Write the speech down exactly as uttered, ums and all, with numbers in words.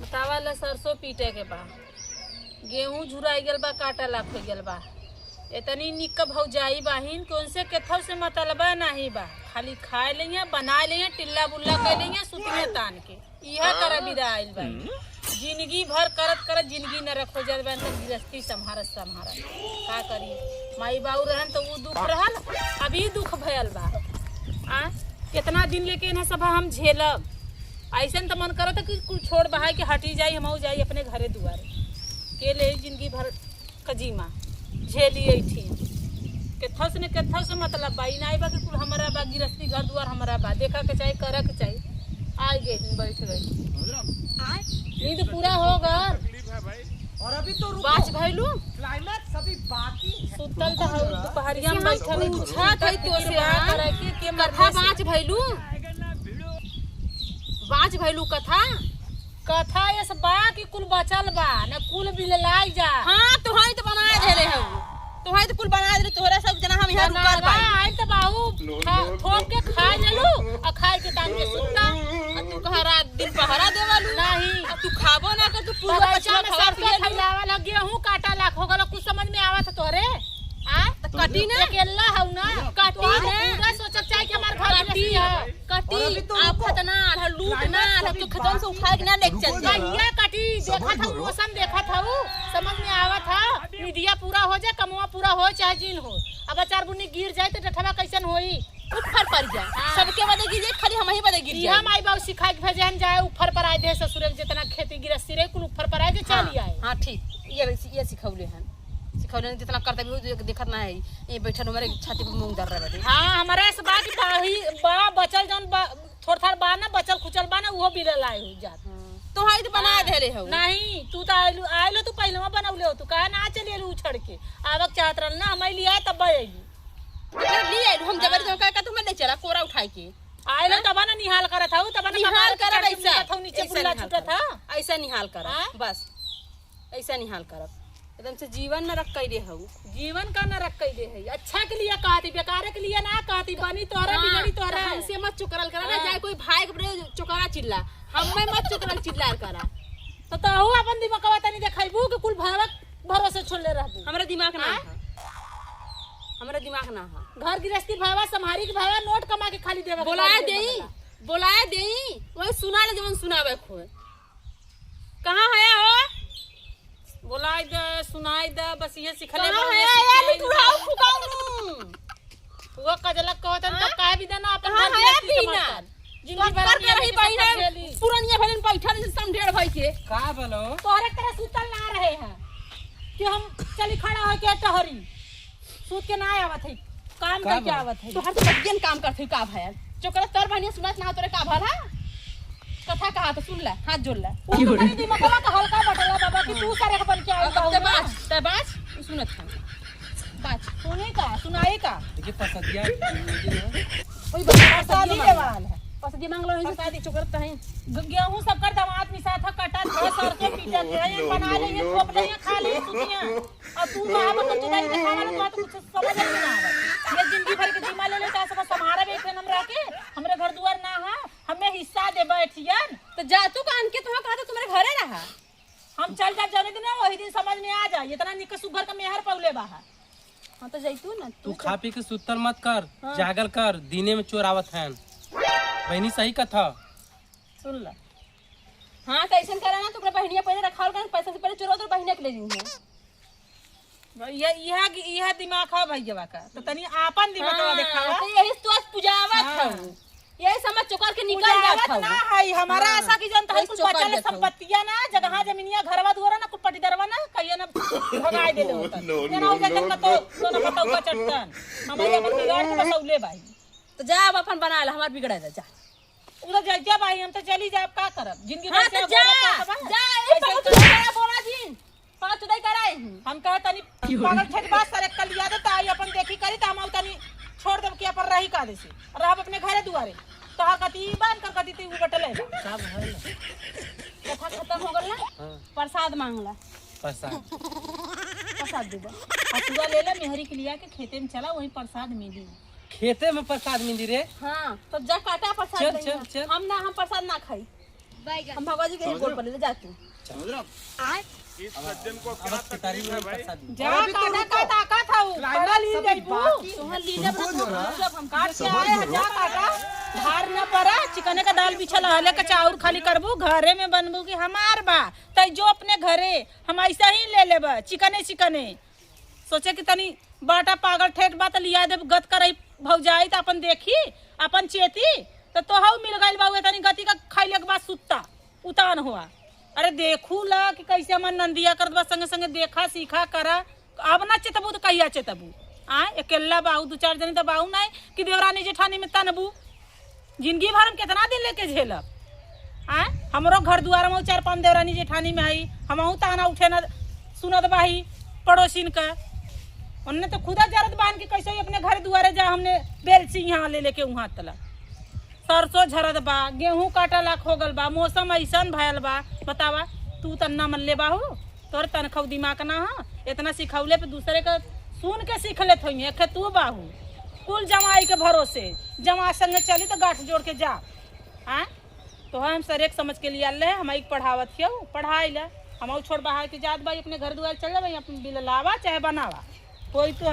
बतावा ला, सरसों पीटे के बा, गेहूं झुराई गल बा, काटा लाख हो गल बा। इतनी निक भौजाई बाहिन कि उनसे केथव से मतलबा नाही बा, खाली खाए लेइया, बनाए लेइया, टिल्ला बुल्ला कर लेइया, सुतिया तान के। इहा करे बिदा आइल बा। जिंदगी भर करत करत जिंदगी नरक हो जात बा, इनकर गिरस्ती संभारत संभारत। का करी, माई बाऊ रहन तो ऊ दुख रहल, अभी दुख भयल बा। आ, कितना दिन लेके इन्हें सब हम झेलब। ऐसन त मन करत कि कुल छोड़ बहाई के हटी जाई, हमहू जाई अपने घरे दुआरे। के ले जिंदगी भर कजीमा झेली ऐठी। केथव से न केथव से मतलब बा, ई नाई बा कि कुल हमरा बा, गिरस्ती घर दुआर हमरा बा, देखा के चाही, करा के चाही। आ गए, बैठ गए। नींद पूरा हो गल। और अभी तो रुको। बाच भइलू? Climax अभी बाकी है। सुतल त हऊ, दुपहरिया में बैठल हऊ, पूछत हई तो से, हाँ? करे के, के कथा मरले से। बाच भइलू? बाच भइलू कथा? कथा एस बा कि कुल बचल बा, न कुल बिललाई जा। हाँ, तोहई त बनाए देले हऊ। तोहई त कुल बनाए देले, तोहरे सब जना हम यहाँ रुकल बनावा बाई। आइल त बाऊ, खा, ठोक के खाए लेलू, आ खाए के तान के सुत्ता। आ तू कहा रात दिन पहरा देवलू? नहीं। आ तू खाबो ना कर, तू पूरा बगीचा पछुआ में खवा सरसों पिए लू। फैलावा लग, गेहूं काटा लाख हो गलो, कुछ समझ में आवत है तोहरे? आ? त कटी ना। अकेला हऊ ना। कटी तो ना। पूरा सोचत चाहे कि हमार घर कटी। गृहस्थी है। कटी, और अभी तो रुको। आफत ना आल, लूट ना आल, तू खतम से उठा के ना लेके चल जा। कहिया कटी, देखत हऊ, मौसम देखत हऊ, समझ में आवत है, निदिया पूरा हो जाए, कमवा पूरा हो, चाहे जिन हो। अब चार बुन्नी गिर जाए तो डठवा कैसन होई? ऊपर पड़ जाए। हाँ। सबके बदे गिर जाए, खाली हमही बदे गिर इहा जाए। माई बाबू सिखाए के भेजे हन, जाए ऊपर पर आए दे ससुरे के, जितना खेती गिरस्ती रहे, कुल ऊपर पर आए के हाँ, चली आए। हाँ, ठीक, ये, ये सिखौले हन। सिखौले ने जितना करता भी हो, जो देखत ना है, ये बैठल हमारे छाती पे मूंग दर रहे बदे। हाँ, हमारे से बात बाही, बा, बचल जौन बा, थोड़ थाड़ बा ना, बचल खुचल बा ना, उहो बिलल आए हो जात। हाँ। तो हाई तो बना हाँ। देले हो। नहीं, तू तो आइलू, आइलो तू पहले बनौले हो, तू कहा ना चली आइलू उछड़ के। आवक चाहत रहल ना, हम लिया तब आइलू। तो फिर ले आइलू, हम जबरदस्ती हाँ। कहा, कहा, तू हमें ले चला, कोरा उठाए के। आइलो हाँ? तब ना निहाल करत हऊ, तब ना निहाल कपार करब चढ़ के ऐसा। निकलत हऊ, नीचे ऐसा बुल्ला निहाल छूटत करब। हऊ। ऐसा निहाल करब, हाँ? बस। ऐसा निहाल करब। एकदम से जीवन नरक कइले हऊ। जीवन का नरक कइले है? अच्छा के लिए कहती, बेकारे के लिए ना कहती, बनी तोहरा, हाँ, बिगड़ी तोहरा। तो हमसे मत चुकरल करा ना, हाँ। चाहे कोई भाई के बड़े चुकरा चिल्ला, हमें मत चुकरल चिल्ला करा। तो तहू अपन दिमागवा तनी देखैबू कि कुल भयवा भरोसे छोड़ले रहबू। हमरा दिमाग ना हाँ? है। हमरा दिमाग ना है। घर गृहस्थी भयवा, संभारी के भयवा, नोट कमा के खाली देवा के बोलाए खाली देई, देवा। बोलाए देई, वही सुना ले जवन सुनावे खोए। कहाँ है हो? बोलाए दे, सुनाए दे, बस ये सिखले कहाँ बा, है? ये ये सिखले लिटू बा। हाउ फुकाऊ नू। वो कजलक कहत हन, हाँ? तो काहे भी देना अपन कहाँ घर है गृहस्थी पीना? समझ कर। जिंदगी भर करके रही बहिन, झेली। पुरनिया भइल, बैठल जैसे समझेड़ भई के। का बोलो? तोहरे तरह सुतल ना रहे हैं कि हम चली खड़ा होके टहरी। सूत के ना आवत है, काम का करके बोलो? आवत है। तोहर तो बगियन काम करत है का भयल? चोकर तर बहिनिया सुनत ना तोरे का भल है? कथा कहा तो सुन ले, हाथ जोड़ ले। उ तो तनी दिमागवा का हल्का बटला बाबा कि तू सरेख बन के आइल अब बाबू ते ना। बाज, ते बाज, उ सुनत है। बाज। सुनी का, सुनाई का? देखिए, पसंदिया, ओई बच्चा पसंदी पसंदी मांगला। लेवाल है। पसंदी मांगला, ओही से प्रसादी चुकरत है। ग-, गेहूं सबकर दामाद मिसा था, कटा था, सरसों पीटा था, ये बना ले, ये थोप ले, ये खा ले, सुनिया। और तू कहाँ पर चुनाई दिखावा लो, तो कुछ समझ में ना आवे। ये जिंदगी भर के जिम्मा ले ले, चाहे सब संभारा भी फेन हम रह के, हमरे घर दुआर ना है, हमें हिस्सा दे बैठियन। तो जा तू कान के, तुहाँ कहा तो तुम्हारे घरे रहा। हम चल जाब जौने दिन, वही दिन समझ में आ जाई। इतना निक सुघर का मेहर पौले बाहर। हाँ, तो जैतू ना, तू तू खा चल। पी के सुतल मत कर, हाँ। जागल कर, दिने में चोर आवत हैं। बहिनी सही कथा। सुन ला। हाँ, तो ऐसन करा ना, तू अपने बहिनिया पहले रखावल कर, पैसा से पहले चोरवा तो बहिनिया के ले लीजिए। ये, यह, यह दिमाग है भैया का, तो तनी आपन दिमाग हाँ, देखावा। तो यही तो आज पुजावत हाँ। हूँ। यही समझ चुकर के निकल जात पुजावत हूँ। ना है, हमारा हाँ। ऐसा की जनता है, यही कुल चुकर बचल देत हूँ। संपत्तियां ना, जगह जमीनिया, घरवा दुआरा ना, कुल पटीदरवा ना, कहिए ना भगाए देले होता। No, no, ये ना हो जाए no, कतो, no। दोनों कतो का चट्टान। हमारे अपन बिगाड़ के बसौले भाई। तो जा अब अपन बना ले, हमार बिगड़ा दे, जा। उधर जा, जा भाई, हम तो चली जाब, का करब? जिंदगी हाँ, भर तो से जा, बोला था बा। जा, ए, ऐसे पागल कर तू बड़ा बोला जी। पाँच उदय कराए हूँ। हम कहा तनी पागल ठेठ बात सारे कल याद है, तो आई अपन देखी करी, तो हम आऊ तनी छोड़ देब कि अपन रही का देसी। रहब अपने घरे दुआरे। तो हर कती ई बान कर कती ती उ बटले बा। का भइल? कथा खत्म हो गल ना? हाँ। प्रसाद मांगला। प्रसाद। प्रसाद देबा। हसुआ ले ले, मेहरी के लिया के खेते में चला, वही प्रसाद मिली। खेते में प्रसाद मिली रे। हाँ, तो जा काटा प्रसाद चल, दे चल, यहाँ। चल। हम ना, हम प्रसाद ना खाई। हम भगवान जी के ही बोल पड़े, जा तू। समझ रहे हो? आए? इस सज्जन को क्या तकलीफ है भाई? जा, काटा का ताकत है, खड़ा ली जइबू। तोहर लीडर ना तो जब हम काट के आए हैं, जा काटा। धार न पड़ा, चिकने का दाल बिछल है, लेके चाउर खाली करबू, घरे में बनबू कि हमार बा, तै जो अपने घरे, हम ऐसा ही ले लेबा, चिकने चिकने। सोचे कि तनी बाटा पागल ठेठ बा, त लिया देब, गत करई भौजाई, त अपन देखी, अपन चेती, त तोहऊ मिल गइल बा, उहे तनी गति का खइले के बाद सुत्ता, उतान हुआ। अरे देखू ला कि कैसे हमार नंदिया करत बा, संगे संगे देखा, सीखा, करा। अब ना चेतबू त कहिया चेतबू? आय, अकेला बाहू, दू चार जनी त बाहू नाय कि देवरानी जेठानी में तनबू। जिंदगी भर हम केतना दिन लेके झेलब? आय, हमरो घर दुआर में चार पांच देवरानी जेठानी में हई, हमहू ताना उठे न सुनत बाही पड़ोसिन का। ओन्ने त खुदा जरत बान कि कैसे ही अपने घर दुआरे जा, हमने बेलसी यहाँ ले लेके उहाँ तला। सरसों झरत बा, गेहूं काटा लाख हो गल बा, मौसम ऐसन भयल बा। बतावा, तू त ना मन ले बाहू, तोर तनखऊ दिमाग ना ह, इतना सिखौले पे दूसरे का सुन के सीख लेत होइहे। एखे तू बाहू, कुल जमाई के भरोसे, जमा संग चली त गांठ जोड़ के जा। हाँ, तो हम सरेक समझ के लिया ले, हम एक पढ़ावत हियो, पढ़ाई ले, हम छोड़ बहार के जात बाई, अपने घर दुआर चल जाबे, अपन बिल लावा चाहे बनावा, कोई तो